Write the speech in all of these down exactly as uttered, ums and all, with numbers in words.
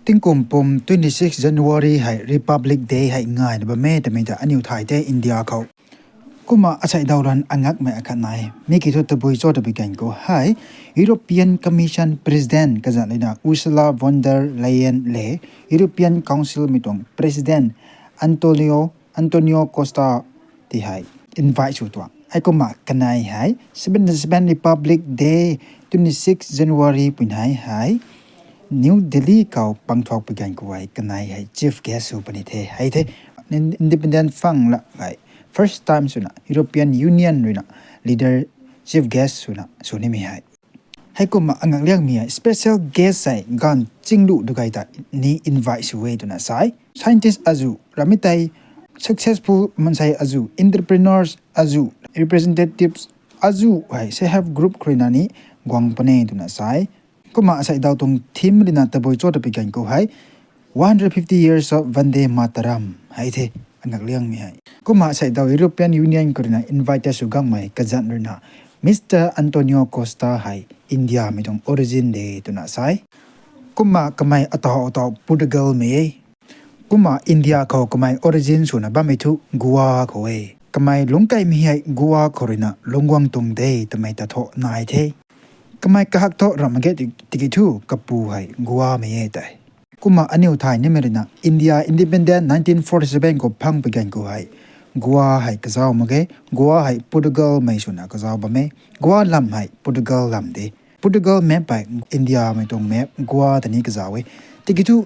Tingkum pum twenty six January hei Republic Day hei ngaina bam e twmei ta aniu thay the India khou. Kumna asei daw lan angakmei akhat nai. Mi kiu thu tabui cho twpui ganv khou hei European Commission President kazanc ruina Ursula von der Leyen le European Council mei tuang President Antonio, Antonio Costa ti hei invite sw tuang. Heikumna kanei hei seventy seven Republic Day twenty six January pui nai hei New Delhi khou pangthuak pui ganv khou hei kanei hei chief guest sw puni the hei the. Independent phang la hei first time swna European Union ruina leader chief guest swna sw nimei hei. Heikumna angak liangmei hei special guest hei ganv chinglu dugay ta ni invite sw e twna sa e. Scientist azuh, ramei tei successful mansei azuh, entrepreneurs azuh, representatives azuh hei self help group khou ruina ni guang puni twna sa e. Kumna asei daw tuang theme ruina tabui cho twpui ganv khou hei one hundred fifty years of Vande Mataram hei the angak liangmei hei. Kumna asei daw European Union khou ruina invite sw gangmei kazanc ruina Mister Antonio Costa hei India mei tuang origin de twna sa e. Kumna kamei ataw ataw Portugal mei e. Kumna India khou kamei origin swna bammei thu Goa khou e. Kamei lungckaimei hei Goa khou ruina lungc guang tuang de twmei ta thu nai the. Kamei kahak thu ramh mak ge tiki thu kapu hei Goamei e tei. Kumna aniu thay nimei ruina India independent nineteen forty seven khou phang pui ganv khou hei Goa hei kazauh mak ge, Goa hei Portugal mei swna kazauh bam e. Goa lam hei Portugal lam de. Portugal map hei India mei tuang map Goa ta ni kazauh e. Tiki thu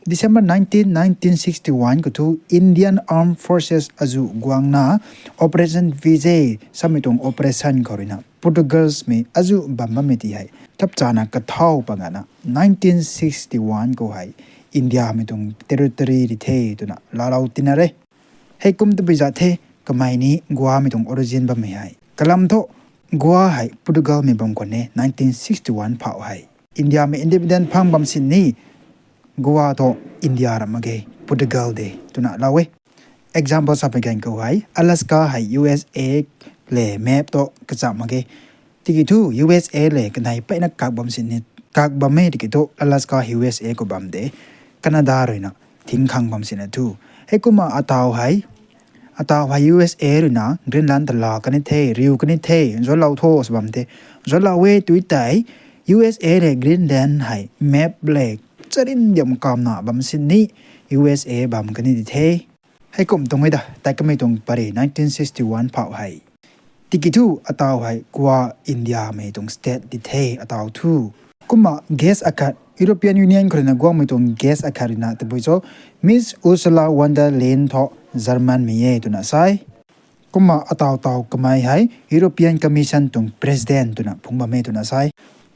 December nineteen, nineteen sixty one khou thu Indian Armed Forces azuh guangna Operation Vijay samei tuang operation khou ruina Portugalmei azuh bam bammei ti hei chapchana kathau pa ngana nineteen sixty one khou hei Indiamei tuang territory ri the twna laalou tina re. Heikum tabui za the kamei ni Goamei tuang origin bammei hei. Kalam thu Goa hei Portugalmei bam khwan e nineteen sixty one phau hei. Indiamei independent phang bam sini Goa thu India ramh mak ge, Portugal de twna lou e. Example sapui ganv khou hei Alaska hei U S A le map thu kacham mak ge. Tiki thu U S A le kanei peyna kak bam sini, kak bam e tiki thu Alaska U S A khou bam de. Canada ruina thing khang bam sina thu. Heikumna ataw hei, ataw hei U S A ruina Greenland ta laa kani the, riu kani the, zalou tho sw bam the. Zalou e tui tei U S A le Greenland hei map le charin diam kamna bam sini U S A bam kani di the. Heikum tuang e da, tei kamei tuang pary nineteen sixty one phau hei. Tiki thu ataw hei Goa Indiamei tuang state di the ataw thu. Kumna guest akhat, European Union khou ruina guangmei tuang guest akhat ruina tabui cho, Miss Ursula von der Leyen thu Germanmei e twna sa e. Kumna ataw taw kamei hei European Commission tuang President twna phungc bam e twna sa e.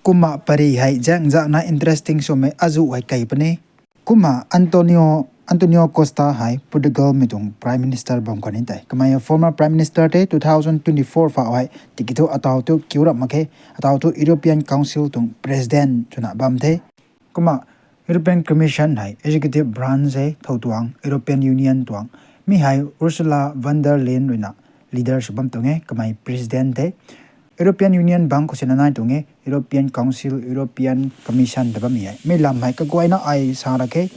Kumna pary hei zaeng zaengna interesting swmei azuh hei kei puni. Kumna Antonio, Antonio Costa hei Portugalmei tuang Prime Minister bam khwan ni tei. Kamei former Prime Minister the two thousand twenty four phau hei. Tiki thu ataw thu kiu ramh mak khe, ataw thu European Council tuang President twna bam the. Kumna European Commission hei executive branch e, thow tuang European Union tuang. Mi hei Ursula von der Leyen ruina leader sw bam tuang e, kamei President the. European Union bang khou sina nai tuang e, European Council, European Commission ta bammei hei. Mi lam hei kaguayna ai sa ra khe.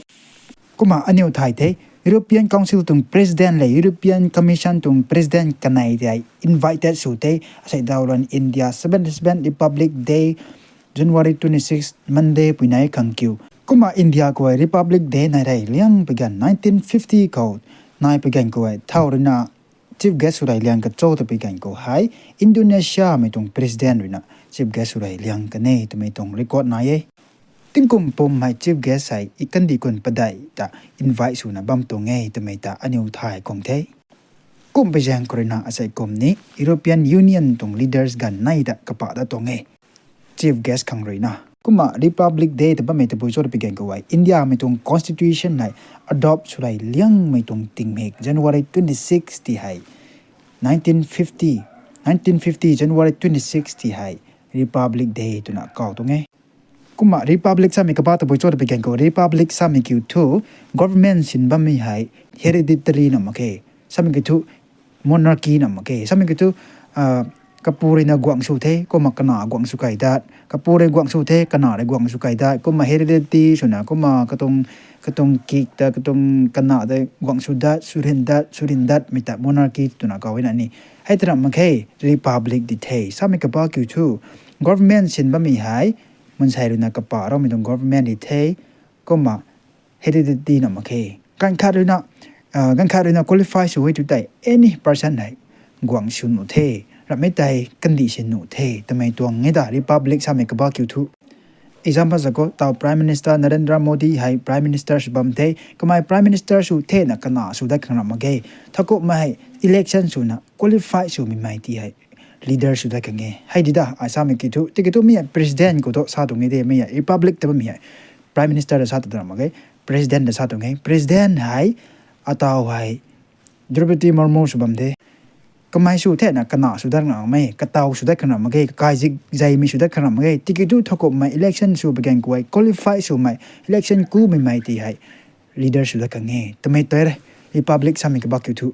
Kumna aniu thay the, European Council tuang President le European Commission tuang President kanei tei invited sw the, asei daw lan India seventy seven Republic Day, January twenty six, Monday pui nai khang kiu. Kumna India khou hei Republic Day nai rey liang pui ganv nineteen fifty khou nai pui ganv khou hei thow ruina chief guest sw rey liang kacho twpui ganv khou hei Indonesiamei tuang President ruina chief guest sw rey liang kan e twmei tuang record nai e. Tingkum pum hei chief guest hei kandih kun padeih ta invite swna bam tuang e twmei ta aniu thay khang the. Kum pui zaeng khou ruina asei kum ni European Union tuang leaders ganv nei ta kapa da tuang e. Chief guest khang ruina. Kumna Republic Day ta bammei tabui cho twpui ganv khou hei Indiamei tuang Constitution hei adopt sw rey liangmei tuang tingmik January twenty six ti hei nineteen fifty, nineteen fifty January twenty six ti hei Republic Day twna kaw tuang e. Kumna Republic samei kaba tabui cho twpui ganv khou Republic samei kiu thu government sin bammei hei hereditary na mak khe. Samei kiu thu monarchy na mak khe. Samei kiu thu, ah, Kapu rui na guang sw the, kumna kana guang sw kai dat. Kapu rui guang sw the, kana rui guang sw kai dat. Kumna heredity swna, kumna katuang, katuang kik ta, katuang kana ta guang sw dat, sw rin dat, sw rin dat, mi ta monarchy twna kaw na ni. Hei ta ram mak khe, republic di the. Samei kaba kiu thu, government sin bammei hei, mansei rui na kapa raumei tuang government di the. Kumna heredity na mak khe. Ganv khat rui na, ah, ganv khat rui na qualify sw e tu tei any person hei guang sw nuh the. Ramhmei tei kandih sin nuh the. Twmei tuang e ta republic samei kaba kiu thu. Example sa khou, tau Prime Minister Narendra Modi hei Prime Minister sw bam the. Kamei Prime Minister sw the na kana sw dat khang ram mak ge. Thakumhmei hei election swna qualify swmei mei ti hei leader sw dat khang e. Hei di ta, ai samei kiu thu. Tiki thu mi hei president khou thu sa tuang e de, mi hei republic ta bammei hei. Prime Minister ta sa tu ram mak ge. President ta sa tuang e. President hei, atau hei, Droupadi Murmu sw bam the. Kamei sw the na kana sw dat khang ram mak ge, kataw sw dat khang ram mak ge, kakai zik zeimei sw dat khang ram mak ge. Tiki thu thakumhmei election sw pui ganv khou hei qualify swmei, election kumei mei ti hei leader sw dat khang e. Twmei tei re, republic samei kaba kiu thu.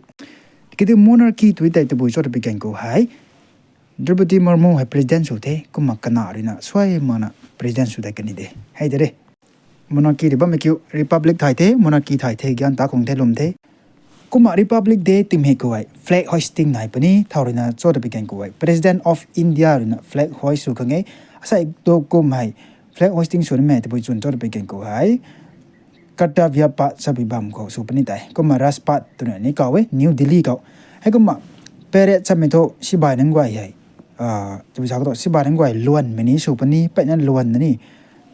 Tiki thu monarchy tu tei tabui cho ta pui ganv khou hei Droupadi Murmu hei president sw the, kumna kana rui na suai makna president sw dat kan ni de. Hei de re. Monarchy di bammei kiu, republic thay the, monarchy thay the, gyan ta khang the lwm the. Kumna Republic Day tingmik khou hei flag hoisting nai puni, thau rui na cho ta pui ganv khou hei President of India rui na flag hoist sw khang e. Asei tu kum hei flag hoisting sw nimei tabui chwn cho ta pui ganv khou hei Kartavya Path samei bam khou sw puni tei. Kumna Rajpath twna ni kaw e, New Delhi khou. Hei kumna parade samei thu sibai nunc guay hei, ah, tabui sa khou thu sibai nunc guay luanmei ni sw puni, mpeyna luan na ni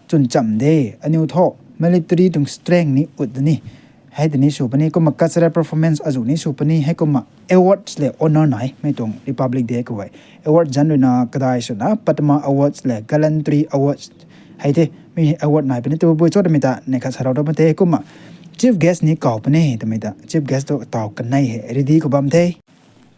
chwn cham de, aniu thu military tuang strength ni ut na ni. Hei tei ni sw puni, kumna cultural performance azuh ni sw puni, hei kumna awards le honour nai, mei tuang Republic Day khou hei. Award zanc rui na kadai swna Padma Awards le Gallantry Awards. Hei the, mi award nai puni, tabui cho twmei ta neih khat sa rau dat mak the, kumna chief guest ni kaw puni, twmei ta chief guest tu tau kanei hei ready khou bam the.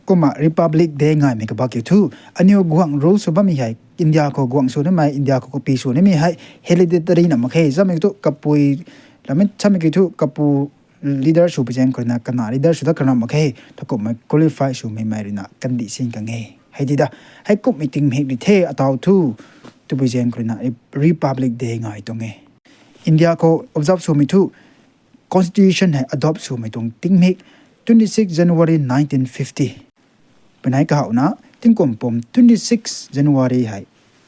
Kumna Republic Day ngaimei kaba kiu thu, aniu guangc rule sw bammei hei, India khou guangc sw nimei, India khou copy sw nimei hei hereditary na mak khe, samei thu kapui, lamei samei kiu thu kapu leader sw pui zaeng khou rui na kana leader sw dat khang ram mak khe, thakumhmei qualify swmei mei rui na kandih sin khang e. Hei di ta, hei kumhmei tingmik di the atau thu, tabui zaeng khou rui na Republic Day ngai tuang e. India khou observe swmei thu, Constitution hei adopt swmei tuang tingmik twenty six January nineteen fifty. Pui nai kahowna, tingkum pum twenty six January hei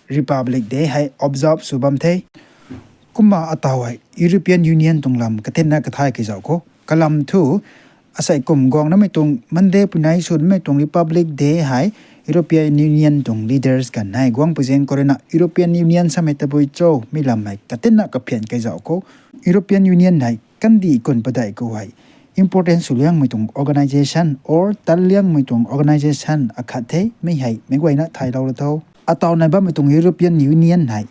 Republic Day hei observe sw bam the. Kumna atau hei European Union tuang lam katinna kathay kazauh khou, kalam thu, asei kum guang namei tuang Monday pui nai sw namei tuang Republic Day hei European Union tuang leaders kan hei guang pui zaeng khou rui na European Union samei tabui cho, mi lam hei katinna kaphian kazauh khou, European Union hei kandih kun padeih khou hei important sw liangmei tuang organisation or tan liangmei tuang organisation akhat the, mi hei meic guayna thaylou la tho. Atau nai bammei tuang European Union hei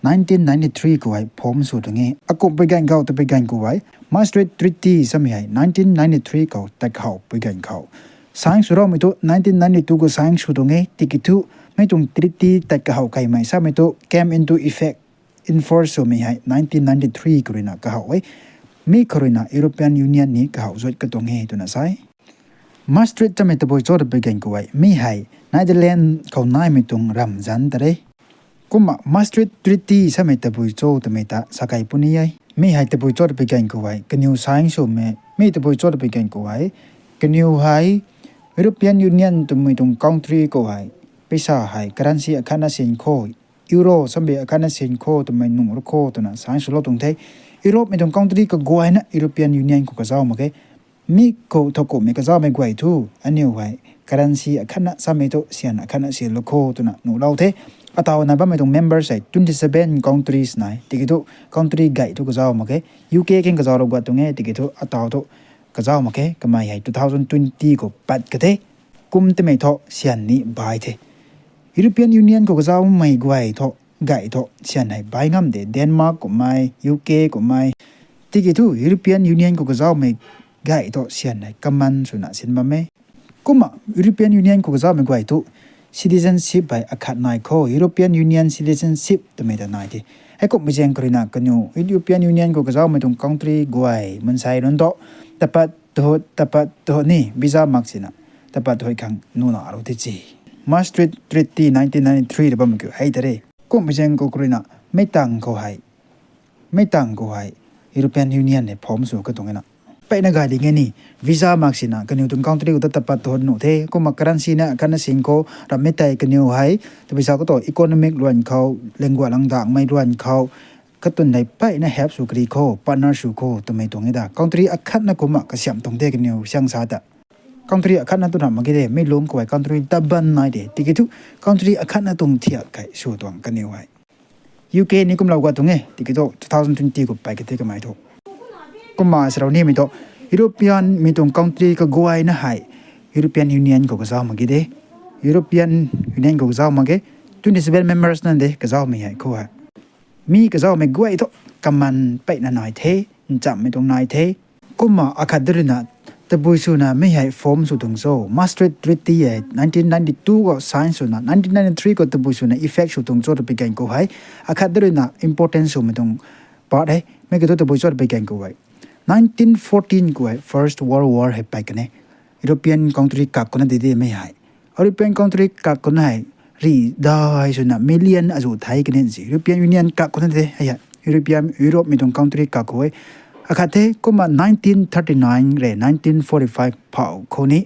nineteen ninety three khou hei form sw tuang e. Akumh pui ganv khou, tabui ganv khou hei Maastricht Treaty samei hei nineteen ninety three khou tat how pui ganv khou sign sw raumei thu nineteen ninety two khou sign sw tuang e, tiki thu mei tuang treaty tat kahow kaimei samei thu came into effect, enforce swmei hei nineteen ninety three khou rui na kahow e. Mi khou rui na European Union ni kahow zuat katuang e twna sa e. Maastricht samei tabui cho tabui ganv khou hei, mi hei Netherlands khou naimei tuang ram zanc ta re. Kumna Maastricht Treaty samei tabui cho twmei ta sa kei puni e. Mi hei tabui cho tabui ganv khou hei kaniw sign swmei, mi tabui cho tabui ganv khou hei kaniw hei European Union twmei tuang country khou hei paisa hei currency akhatna sin kho, Euro sambi akhatna sin kho twmei nuh ru kho twna sign swlou tuang the. Europe mei tuang country kaguayna European Union khou kazauh mak khe. Mi khou thakumhmei kazauhmei guay thu aniu hei currency akhatna samei thu syan akhatna silou kho twna nuhlou the. Atau nai bammei tuang members hei twenty seven countries nai, tiki thu country gay thu kazauh mak khe. U K khang kazauh rou guat tuang e, tiki thu atau thu kazauh mak khe, kamei hei two thousand twenty khou pat ka the. Kum timei thu syan ni bai the. European Union khou kazauhmei guay thu gay thu syan hei bai ngam de, Denmark kummei, U K kummei. Tiki thu European Union khou kazauhmei gay thu syan hei common swna sin bam e. Kumna European Union khou kazauhmei guay thu citizenship hei akhat nai kho, European Union citizenship twmei ta nai the. Heikumhmei zaeng khou rui na kaniw European Union khou kazauhmei tuang country guay mansei nunc thu tapat tuhut, tapat tuhut ni visa mak sina tapat tuhut khang nuna ru the ci. Maastricht Treaty nineteen ninety-three ta bam kiu hei ta re. Kum zaeng khou kruina, mei tang khou hei, mei tang khou hei, European Union hei form sw katuang na. Peyna gay ding e ni, visa mak sina, kaniw tuang country khou ta tapat thon nuh the, kumna currency na khatna sing khou, rammei tei kaniw hei, tabui sa khou tu economic luan khou, lengguat langdakmei luan khou, katuang hei peyna help sw kari khou, partner sw khou, twmei tuang e da. Country akhatna kumna kasiam tuang the kaniw siang sa ta. Country akhatna tu ram mak ge de, mei lung khou hei country taban nai de, tiki thu country akhatna tuang thiak kai sw tuang kaniw hei. U K ni kumlou ga tuang e, tiki thu two thousand twenty khou pey kate kamei thu. Kumna sarou nimei thu, European mi tuang country kaguayna hei, European Union khou kazauh mak ge de, European Union khou kazauh mak ge, twenty seven members na de kazaumei hei khou hei. Mi kazaumei guay thu, kaman peyna nai the, nchammei tuang nai the. Kumna akhat de ruina, tabui swna mi hei form sw tuang cho, Maastricht Treaty hei nineteen ninety-two khou sign swna, nineteen ninety-three khou tabui swna effect sw tuang cho twpui gan khou hei, akhat de ruina important swmei tuang part hei, mi kiu thu tabui cho twpui gan khou hei. Nineteen fourteen khou hei First World War hei pey kan e. European country kak khouna de de mi hei. European country kak khouna hei, ri dai swna million azu thei kan e si. European Union kak khouna de hei, European, Europe mi tuang country kak khou e. Akhat the kumna nineteen thirty-nine re nineteen forty-five phou khou ni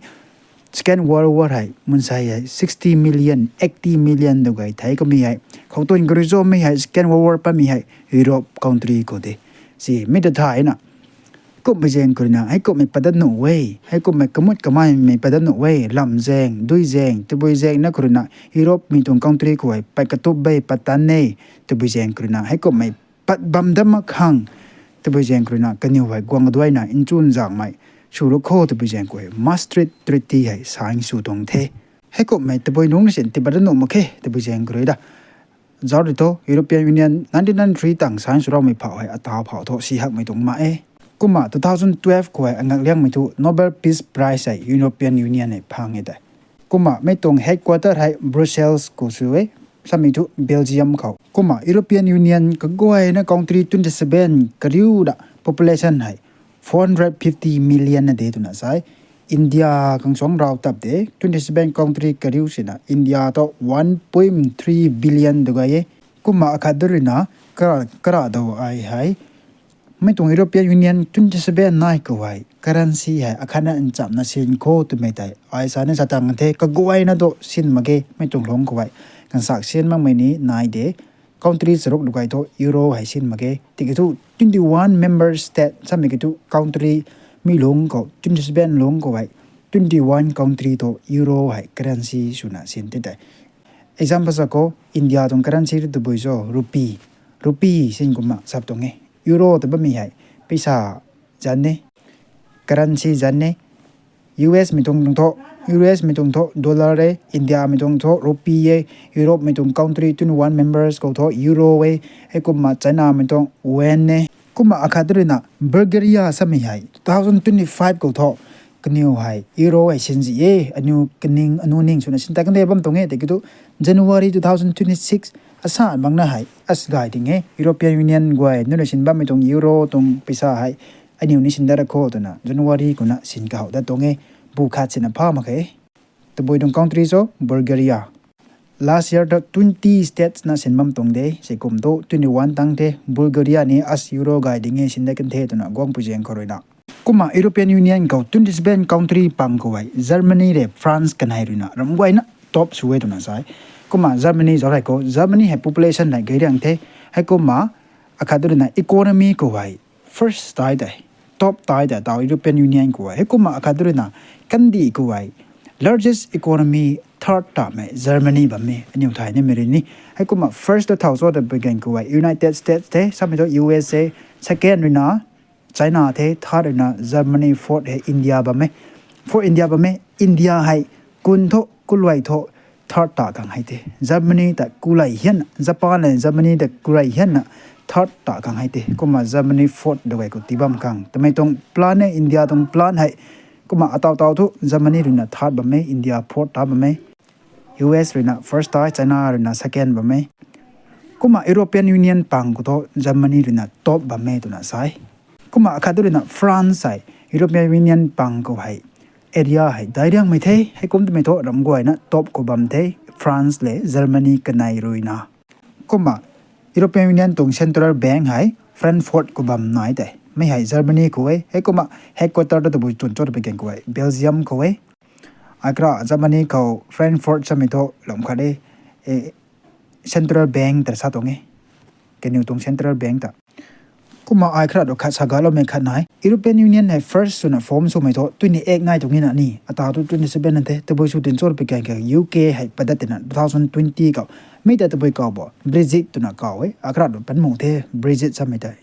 Second World War hei, mansei hei, sixty million, eighty million tu gay thei kumna hei. Khou tuang kariu cho mi hei, Second World War patmei hei, Europe country khou de. Si, mi ta thay na. Kumhmei zaeng kruina, heikumhmei padat nuh e, heikumhmei kamut kamaimei padat nuh e, lam zaeng, dui zaeng, tabui zaeng na kruina, Europe mi tuang country khou hei, pat katup bei, pat tan e, tabui zaeng kruina, heikumhmei pat bam dam mak khang, tabui zaeng kruina, kaniw hei, guang kaduaina, nchun zangmei, sw ru khou tabui zaeng khou hei, Maastricht Treaty hei, sign sw tuang the. Heikumhmei, tabui nungc na sin, tiipat nuh mak khe, tabui zaeng kruina. Zauc ri thu, European Union nineteen ninety-three tang sign sw raumei phou hei, atau phou thu, si hakmei tuang ma e. Kumna two thousand twelve khou hei, angak liangmei thu, Nobel Peace Prize hei, European Union hei, phang e tei. Kumna, mei tuang headquarter hei, Brussels khou sw e, samei thu, Belgium khou. Kumna, European Union kaguayna country twenty seven kariu da population hei, four hundred fifty million na de twna sai. India khang suang rau tap de, twenty seven country kariu sina, India thu one point three billion tu gay e. Kumna akhat de ruina, kara, kara dou ai hei. Mei tuang European Union twenty seven nai khou hei, currency hei, akhatna nchamna sin khou twmei tei. Ai sa ni sa tang the, kaguayna tu sin mak ge, mei tuang lung khou hei. Kansak sin makmei ni nai de, country charuk tu gay thu Euro hei sin mak ge. Tiki thu twenty one member state, samei ki thu country mi lung khou, twenty seven lung khou hei, twenty one country thu Euro hei currency swna sin ti tei. Example sa khou, India tuang currency tu tabui cho, rupee. Rupee sin kumna sap tuang e. Euro ta bammei hei, paisa zan e. Currency zan e. U S mei tuang tuang thu, U S mei tuang thu dollar e, India mei tuang thu rupee e, Europe mei tuang country twenty one members khou thu Euro e, heikumna China mei tuang yuan e. Kumna akhat de ruina Bulgaria samei hei two thousand twenty five khou thu kaniw hei Euro hei sinzi e, aniw kaning, aniw ning swna sin ta kan de bam tuang e, tiki thu January two thousand twenty six, asa bangna hei, as gay ding e, European Union guay, nunc na sin bammei tuang Euro tuang paisa hei, aniw ni sin dat ra khou twna, January khou na sin kahou dat tuang e, bu khat sina pha mak khe. Tabui tuang country cho, Bulgaria. Last year ta twenty states na sin bam tuang de, si kum thu twenty one tang the, Bulgaria ni as Euro gay ding e sin dat kan the twna guang puzaeng khou ruina. Kumna European Union khou twenty seven country pang khou hei, Germany re France kanei ruina, ram guayna top sw e twna sai. Kumna Germany zauc hei khou, Germany hei population hei gay riang the, heikumna akhat de ruina economy khou hei, first tai tei, top tai tei, tau European Union khou hei, heikumna akhat de ruina, kandih khou hei, largest economy third tamei Germany bam e, aniw thay nimei ri ni. Heikumna first ta thau cho ta bagan khou hei, United States the, samei thu U S A, second ruina, China the, third ruina Germany, fourth hei India bam e. Fourth India bam e, India hei kun thu, kuluai thu, third ta khang hei the. Germany ta kuluai hian, Japan le Germany ta kuluai hian na third ta khang hei the. Kumna Germany fourth dawei khou tii bam khang. Tamei tuang plan e, India tuang plan hei. Kumna atau tau thu Germany ruina third bam e, India fourth ta bam e. U S ruina first ta, China ruina second bam e. Kumna European Union pang khou thu Germany ruina top bam e twna sai. Kumna akhat de ruina France hei European Union pang khou hei area hei daic riangmei the. Heikum twmei thu ram guayna top khou bam the, France le Germany kanei ruina. Kumna European Union tuang Central Bank hei Frankfurt khou bam nai tei. Mi hei Germany khou e. Heikumna headquarter ta tabui tun cho twpui gan khou e, Belgium khou e. Akra Germany khou Frankfurt samei thu lam khat e, Central Bank ta sa tuang e. Kaniw tuang Central Bank ta. Kumna ai khat ru khat sa galoumei khat nai, European Union hei first swna form swmei thu tuni ek nai tuang e na ni, ata thu tuni seven na the, tabui sw tin cho twpui gan khou U K hei padat tina two thousand twenty khou. Mi ta tabui kau bo, Brexit twna kau e, akra ru panmu the, Brexit samei tei.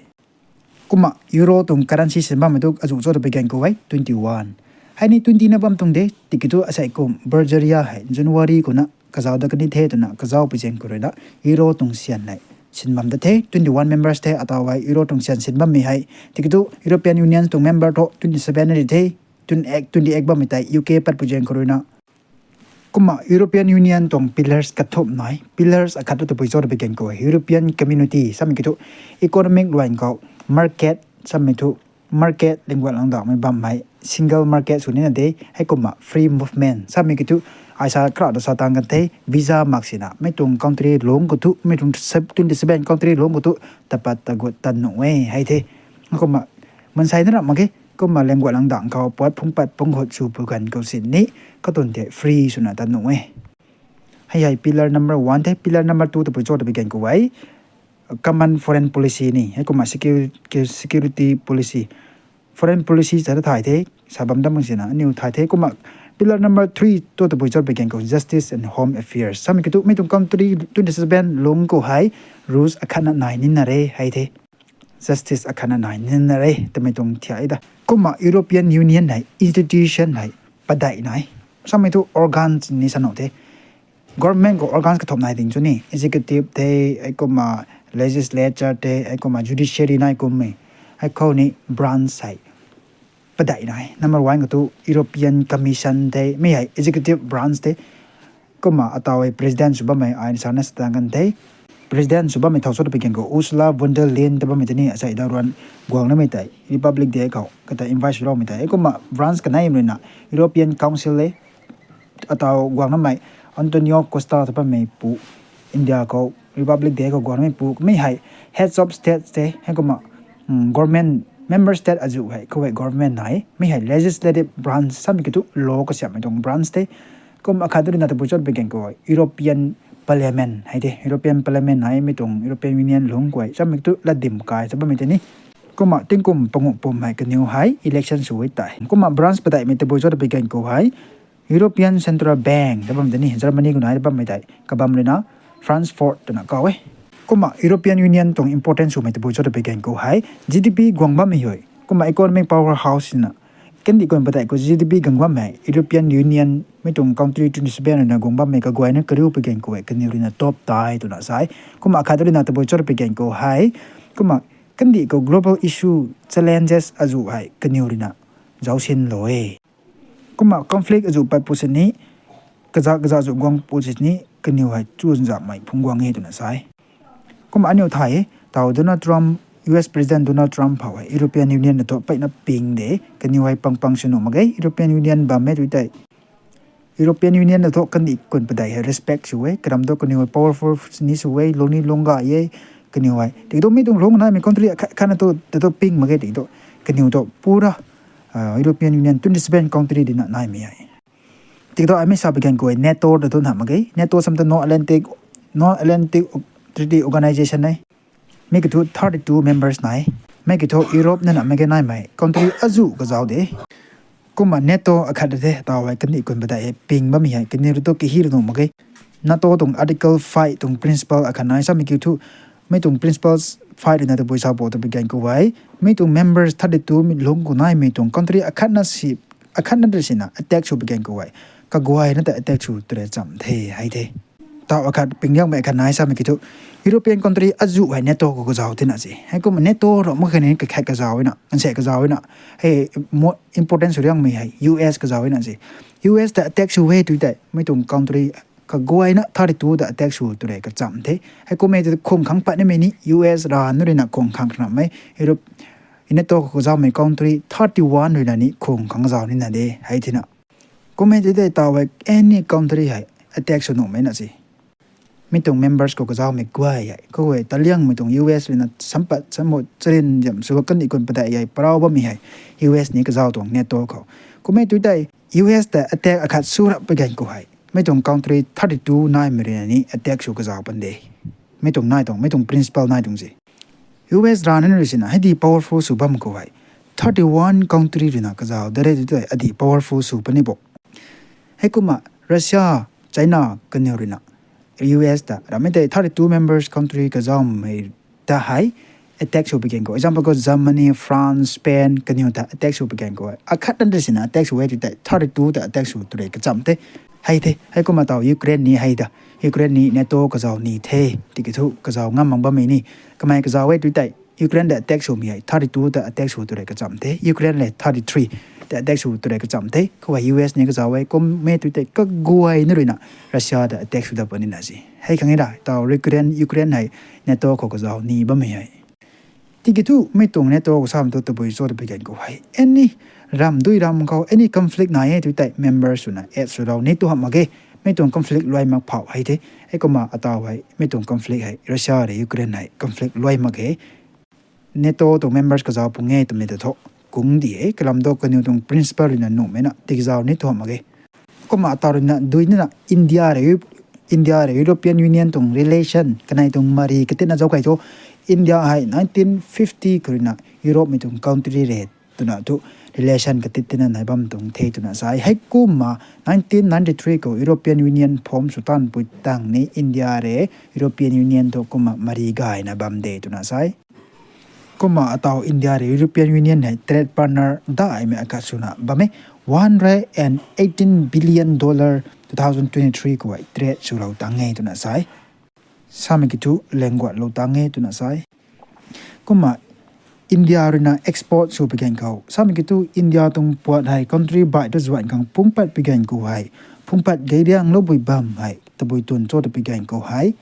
Kumna Euro tuang currency sin bammei thu azuh cho twpui gan khou e, twenty one. Hei ni twenty na bam tuang de, tiki thu asei kum Bulgaria hei January khou na kazau dat kani the twna kazau pui zaeng khou ruina Euro tuang syan hei sin bam da the, twenty one members the, ata hei Euro tuang syan sin bammei hei. Tiki thu European Union tuang member thu twenty seven na ri the, tun ek, twenty ek bammei tei U K pat pui zaeng khou ruina. Kumna European Union tuang pillars kathumh nai, pillars akhat thu tabui cho twpui gan khou e, European Community, samei ki thu economic luan khou market, samei thu market lingguat langdauhmei bammei, single market sw nina de, heikumna free movement, samei ki thu ai sa kra ta sa tang kan the, visa mak sina, mi tuang country lungc khou thu, mi tuang twenty seven country lungc khou thu, tapat tagut tan nuh e, hei the. Kumna mansei na ram mak ge, kumna lingguat langdauh khou pat phungpat phunghut sw pui gan khou sini, katun tei free swna tan nuh e. Hei hei pillar number one the, pillar number two tabui cho twpui gan khou e, common foreign policy ni, heikumna security policy, foreign policy sa thay the, sa bam dam sina aniw thay the. Kumna pillar number three thu tabui cho twpui gan khou justice and home affairs, samei ki thu mi tuang country twenty seven lungc khou hei rules akhatna nai nina re, hei the. Justice akhatna nai nina re twmei tuang thiak e da. Kumna European Union hei institution hei padeih nai, samei thu organs ni sa nuh the. Government khou organs kathumh nai ding chu ni, executive the, heikumna legislature the, heikumna judiciary nai kummei. Heikhou ni branch hei padeih nai. Number one khou thu European Commission the, mi hei executive branch the. Kumna ata hei president sw bammei ai ni sa na sa tang kan the. President sw bammei thau cho twpui gan khou Ursula von der Leyen ta bammei tei ni asei daw ruan guangnamei tei Republic Day khou kata invite swloumei tei. Kumna branch kanei ruina European Council e, ata guangnamei Antonio Costa ta bammei pu, India khou Republic Day khou guangnamei pu, mi hei heads of state the, heikumna government, member state azuh hei khou hei government nai, mi hei legislative branch, samei ki thu law kasiammei tuang branch the. Kumna akhat ruina tabui cho twpui gan khou European Parliament hei the, European Parliament hei mi tuang European Union lungc khou e, samei ki thu latdim kai ta bammei tei ni. Kumna tingkum panguh pum hei kaniw hei election sw e tei. Kumna branch padeihmei tabui cho twpui gan khou hei European Central Bank ta bam tei ni, Germany khou nai ta bammei tei kabam ruina Frankfurt twna kau e. Kumna European Union tuang important swmei tabui cho twpui gan khou hei G D P guang bammei hei, kumna economic powerhouse na, kandih kuan padeih khou G D P guang bammei European Union mi tuang country twenty seven ruina guang bammei kaguayna kariu pui gan khou e, kaniw ruina top tai twna sa e. Kumna akhat ruina tabui cho twpui gan khou hei, kumna kandih khou global issue, challenges azuh hei kaniw ruina zaucsinlou e. Kumna conflict azuh pat pu sini, kazak kazak azuh guang pu sini kaniw hei chunzakmei phungc guang e twna sa e. Kumna aniw thay e, tau Donald Trump, U S President Donald Trump phou hei European Union na thu peyna ping de, kaniw hei pang pang sw nuh mak ge, European Union bam e tu tei. European Union na thu kandih kuan padeih hei respect sw e, karam thu kaniw hei powerful ni sw e, lungni lungc gay e, kaniw hei. Tiki thu mi tuang lungc naimei country akhatna thu, tei thu ping mak ge, tiki thu kaniw thu pura European Union twenty seven country dina naimei hei. Tiki thu ai mi sa pui gan khou e NATO ta thu na mak ge, NATO sam ta North Atlantic, North Atlantic Treaty Organization e. Mi ki thu thirty two members nai. Mi ki thu Europe na na mak ge naimei country azuh kazauh de. Kumna NATO akhat the, tau hei kandih kuan padeih hei ping bammei hei kaniw rui thu kahi rui nuh mak ge. NATO tuang Article five tuang principle akhat nai, samei ki thu mi tuang principles five ruina tabui sa bo twpui gan khou e, mi tuang members thirty two mi lungc khou naimei tuang country akhatna si, akhatna ta sina attack sw pui gan khou e, kaguayna ta attack sw tei cham the, hei the. Tau akhat ping liangmei akhat nai, samei ki thu European country azuh hei NATO khou kazauh tina se. Heikumna NATO rui mak khe ni kakhat kazauh na, anse kazauh na, hei important sw liangmei hei U S kazauh na se. U S ta attack sw e tu tei mi tuang country kaguayna thirty two ta attack sw tei kacham the. Heikummei ta khung khang patnimei ni U S rana ruina khung khang khanamei, Europe, NATO khou kazaumei country thirty one ruina ni khung khang zau nina de, hei thina. Kum e tu tei taw hei any country hei attack sw nuhmei na si. Mi tuang members khou kazauhmei guay hei khou hei taliangmei tuang U S ruina sampat samut charin ziam sw kandih kun padeih hei parau bammei hei U S ni kazauh tuang NATO khou. Kum e tu tei U S ta attack akhat sw rap pui gan khou hei mi tuang country thirty two naimei ruina ni attack sw kazauh pan de. Mi tuang nai tuang, mi tuang principle nai tuang si. U S rana rui sina hei di powerful sw bam khou hei thirty one country ruina kazauh de re tu tei adi powerful sw pani bo. Heikumna Russia, China kaniw ruina U S ta ramei tei thirty two members country kazauhmei ta hei attack sw pui gan khou. Example khou Germany, France, Spain kaniw ta attack sw pui gan khou hei akhat nan de sina attack sw e tu tei thirty two ta attack sw tu rei kacham the. Hei the, heikumna taw Ukraine ni hei ta. Ukraine ni NATO kazauh ni the, tiki thu kazauh ngam mak bammei ni. Kamei kazauh e tu tei Ukraine ta attack swmei hei thirty two ta attack sw tu rei kacham the. Ukraine le thirty three ta attack sw tu rei kacham the. Khou hei U S ni kazauh e kum e tu tei kaguayna ruina Russia ta attack sw dat puni na si. Hei khang e ra taw Ukraine, Ukraine hei NATO khou kazauh ni bammei hei. Tiki thu mi tuang NATO khou samei thu tabui cho ta pui gan khou hei any ram dui ram khou any conflict nai e tu tei members swna add swlou ni tu hamh mak ge. Mi tuang conflict luai mak phau hei the. Heikumna ataw hei mi tuang conflict hei Russia rui Ukraine hei conflict luai mak ge. NATO tuang members kazauh pung e twmei ta thu kung di e, kalam thu kaniw tuang principle ruina nuhmei na tiki zauh ni tu hamh mak ge. Kumna ataw ruina dui nina India rui, India rui European Union tuang relation kanei tuang mari katina zauc kai thu India hei nineteen fifty khou ruina Europe mei tuang country re twna thu relation katit tina nai bam tuang the twna sa e. Heikumna nineteen ninety three khou European Union form sw tanpui tang ni India rui European Union thu kumna mari gayna bam de twna sa e. Kumna ataw India rui European Union hei trade partner daihmei akhat swna bam e. One hundred and eighteen billion dollar two thousand twenty three khou hei trade swlou tang e twna sa e. Samei kiu thu lengguatlou tang e twna sa e. Kumna India ruina export sw pui gan khou samei kiu thu India tuang puat hei country baih ta zuan khang phungpat pui gan khou hei phungpat gei riangloupui bam hei tabui twn cho ta pui gan khou hei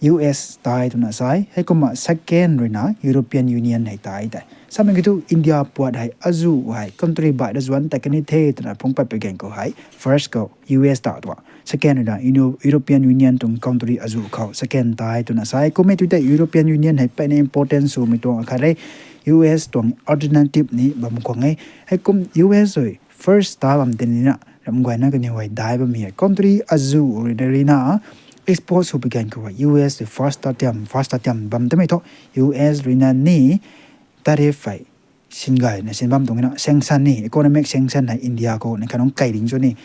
U S tai twna sa e. Heikumna second ruina European Union hei tai tei. Samei kiu thu India puat hei azuh hei country baih ta zuan ta kani the twna phungpat pui gan khou hei first khou U S ta tuang. Second ruina European Union tuang country azuh khou second tai twna sa e. Kum e tu tei European Union hei peyna important swmei tuang akhat re. U S tuang alternative ni bam khwang e. Heikum U S rui first ta bam tei nina ramguayna kaniw hei dai bammei hei country azuh ruina ruina export sw pui gan khou hei U S rui first ta tiam, first ta tiam bam tamei thu U S ruina ni tariff hei singayna sin bam tuang na sanction ni, economic sanction hei India khou ni khanung kairing cho ni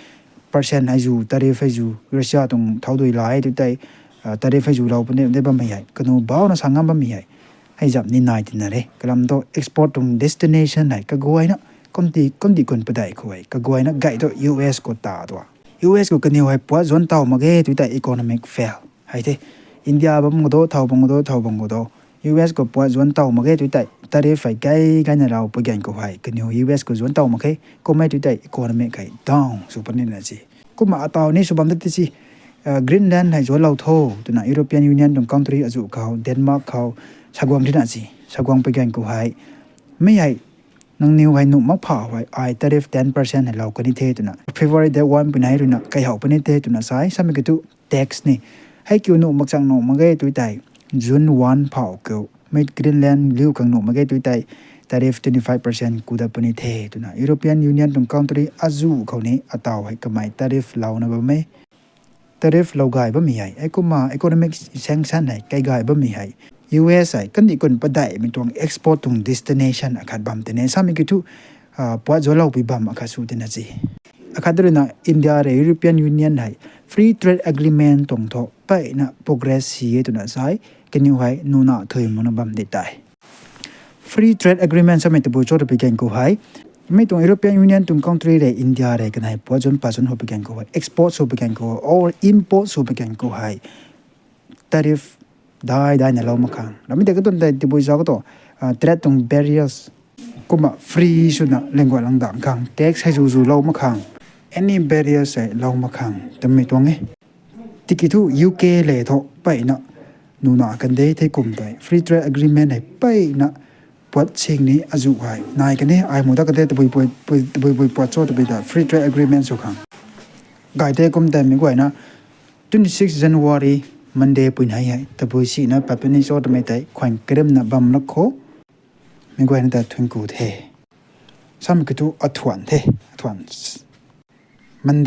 percent hei zu tariff hei zu Russia tuang thau dui la e tu tei tariff hei zu lou puni de bammei hei kanu bauna sa ngam bammei hei hei zam ni nai tina re. Kalam thu export tuang destination hei kaguayna kumti kumti kun padeih khou hei kaguayna gay thu U S khou ta tuang. U S khou kaniw hei puat zuan taw mak ge tu tei economic fail hei the. India bam khou do, thau bam khou do, thau bam khou do U S khou puat zuan taw mak ge tu tei tariff hei gay gayna lou pui gan khou hei kaniw U S khou zuan taw mak ge. Kum e tu tei economic hei down sw puni na si. Kumna ataw ni sw bam ta ti si Greenland hei zuanlou tho twna European Union tuang country azuh khou Denmark khou saguang tina si. Saguang pui gan khou hei mi hei nangniw hei nuh mak phau hei ai tariff ten percent hei lou kani the twna February date one puni hei ruina kaihow puni the twna sa e. Samei kiu thu tax ni hei kiu nuh mak chang nuh mak ge tu tei June one phau kiu mi Greenland liu khang nuh mak ge tu tei tariff twenty five percent ku dat puni the twna European Union tuang country azuh khou ni ataw hei kamei tariff louna bam e. Tariff lou gay bammei hei heikumna economic sanction hei kai gay bammei hei U S hei kandih kun padeihmei tuang export tuang destination akhat bam tei ne. Samei kiu thu puat zuanloupui bam akhat sw tina si. Akhat ruina India rui European Union hei free trade agreement tuang thu peyna progress si e twna sa e. Kaniw hei nuna thuy makna bam di tei Free trade agreement samei tabui cho ta pui gan khou hei mi tuang European Union tuang country rui India rui kanei puat zuan pat zuan how pui gan khou hei export sw pui gan khou or import sw pui gan khou hei tariff dai daina lou mak khang ramei tei katuang tei tabui zauc katuang trade tuang barriers kumna free swna lengguat lang dang khang tax hei zu zu lou mak khang any barriers hei lou mak khang twmei tuang e. Tiki thu U K le thu peyna nuna kan de thei kum tei free trade agreement hei peyna puat sing ni azuh hei nai kan e ai mu dat kan the tabui pui puat cho tabui ta free trade agreement sw khang Gay the kum tei mei guayna twenty six January Monday pui nai hei tabui sina Patpuni cho twmei tei khwan karimna bam lak kho. Mei guayna ta thuanku the. Samei kiu thu athuan the. Athuan Monday